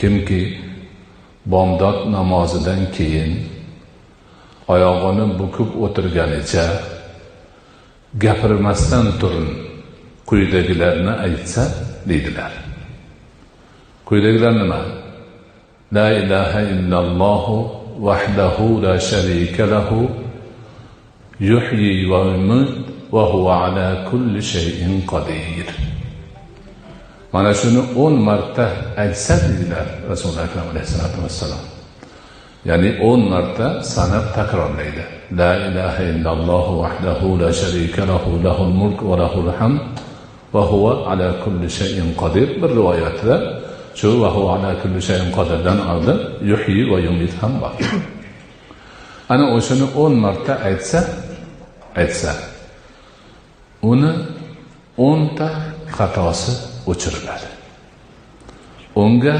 Kimki bomdod namozidan keyin oyog'ini bukib o'tirganicha gapirmasdan turun quyidagilarni aytsa deydilar. Quyidagilar nima? La ilaha illallohu vahdahu la sharika lahu yuhyi va yumit va huwa ala kulli shay'in qodir. Mana shuni 10 marta aytsa deydilar Rasululloh akram alayhissalatu vassalam. Ya'ni 10 marta sanab takrorlaydi. La ilaha illalloh vahdahu la sharika lahu lahul mulk va lahul hamd va huwa ala kulli shay'in qodir. Bir rivoyatda shu va huwa ala kulli shay'in qodirdan oldin yuhyi va yumit ham bor. Ana o'shani 10 marta aytsa uni 10 ta xatosi o'chiriladi. Unga